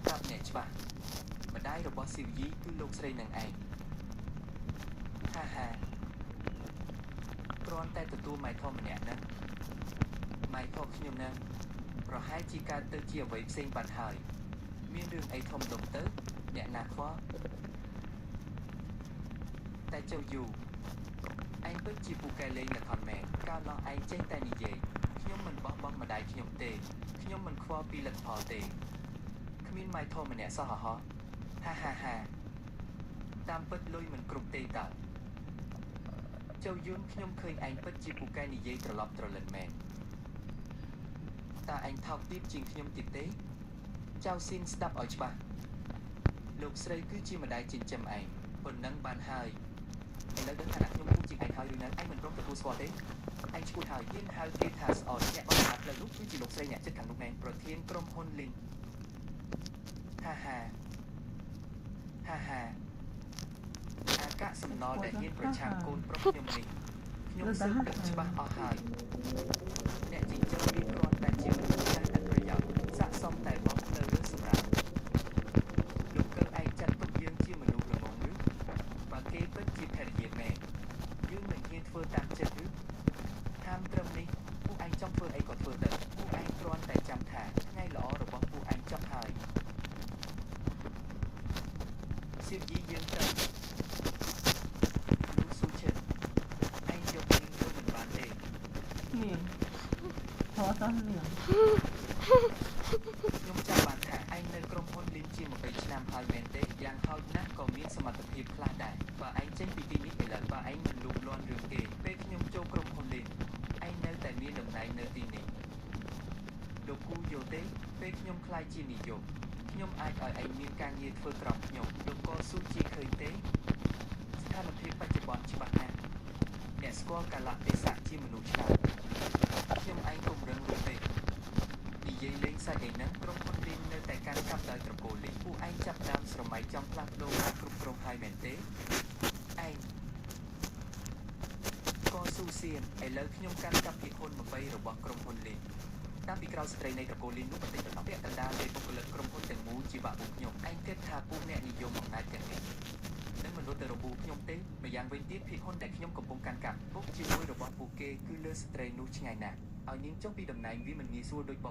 ប្រាប់អ្នកច្បាស់ម្ដាយរបស់ស៊ីវយីគឺលោកស្រីនឹងឯងហាហាគ្រាន់តែទទួលម៉ៃធំម្នាក់ហ្នឹងម៉ៃធំខ្ញុំហ្នឹងប្រហែលជាកើតទៅជាអ្វីផ្សេងបាត់ហើយមានរឿងអីធំដុំទៅអ្នកណាខ្វល់តែចៅយូឯងពិតជាពូកែលេងល្ខោនមែនកាលនោះឯងចេះតែនិយាយខ្ញុំមិនបោះបង់ម្ដាយខ្ញុំទេខ្ញុំមិនខ្វល់ពីលទ្ធផលទេគ្មានម៉ៃធំម្នាក់សោះហោះហាហាហាតាមពិតលុយមិនគ្រប់ទេតើចៅយួនខ្ញុំឃើញឯងពិតជាពូកែនិយាយត្រឡប់ត្រលិនមែនតើឯងថោកទាបជាងខ្ញុំទៀតទេចៅស៊ីនស្ដាប់ឲ្យច្បាស់លោកស្រីគឺជាម្ដាយចិញ្ចឹមឯងប៉ុណ្ណឹងបានហើយឥឡូវដឹងថាខ្ញុំពូជាងឯងហើយឬនៅឯងមិនព្រមទទួលស្គាល់ទេឯងឈួតហើយហ៊ានហៅគេថាស្អុយអ្នកបោះផ្លូវនោះគឺជាលោកស្រីអ្នកចិត្តខាងនោះមែនប្រធានក្រុមហ៊ុនលីនហាហាហាហាអាកាសសំណល់ដែលហ៊ានប្រឆាំងកូនប្រុសខ្ញុំនេះខ្ញុំសើទឹកច្បាស់អស់ហើយអ្នកចិញ្ចឹមវាគ្រាន់តែជាមនុស្សចាស់ឥតប្រយោជន៍ស័ក្តិសមតែបោះនៅលើសម្រាប់លោកកើឯងចាត់ទុកយើងជាមនុស្សល្ងងឬបើគេពិតជាភរិយាមែនយើងនឹងហ៊ានធ្វើតាមចិត្តឬតាមត្រឹមនេះពួកឯងចង់ធ្វើអីក៏ធ្វើទៅពួកឯងគ្រាន់តែចាំថាថ្ងៃល្អរបស់ពួកឯងចប់ហើយសៀវយីយើងទៅលូស៊ូឈិនឯងយកនាងទៅមិនបានទេ នាងថតតនាង ខ្ញុំចាំបានថាឯងនៅក្រុមហ៊ុនលីនជា20ឆ្នាំហើយមែនទេយ៉ាងហោចណាស់ក៏មានសមត្ថភាពខ្លះដែរបើឯងចេញពីទីនេះឥឡូវបើឯងមិនលូកលាន់រឿងគេពេលខ្ញុំចូលក្រុមហ៊ុនលីនឯងនៅតែមានតំណែងនៅទីនេះលោកគូយល់ទេពេលខ្ញុំក្លាយជានាយកខ្ញុំអាចឲ្យឯងមានការងារធ្វើក្រោមខ្ញុំលោកក៏ស៊ូជាឃើញទេស្ថានភាពបច្ចុប្បន្នច្បាស់ណាស់អ្នកស្គាល់កាលៈទេសៈជាមនុស្សឆ្លាតខ្ញុំឯងកុំរឹងរូសពេកនិយាយលេងសាច់ឯហ្នឹងក្រុមហ៊ុនលីននៅតែកាន់កាប់ដោយត្រកូលលីនពួកឯងចាប់ដើមស្រមៃចង់ផ្លាស់ប្ដូរការគ្រប់គ្រងហើយមែនទេឯងក៏ស៊ូសៀនឥឡូវខ្ញុំកាន់កាប់ភាគហ៊ុន20របស់ក្រុមហ៊ុនលីនតាមពីក្រោយស្ត្រីនៃត្រកូលលីននោះបន្តិចបន្តពាក់កណ្ដាលនៃបុគ្គលិកក្រុមហ៊ុនទាំងមូលជាបាក់ពួកខ្ញុំឯងគិតថាពួកអ្នកនិយមអំណាចទាំងនេះនឹងមិនរត់ទៅរបួសខ្ញុំទេម្យ៉ាងវិញទៀតភាគហ៊ុនដែលខ្ញុំកំពុងកាន់កាប់ពុកជាមួយរបស់ពួកគេគឺលើស្ត្រីនោះឆ្ងាយណាស់ឲ្យនាងចុះពីតំណែងវាមិនងាយស្រួលដូចប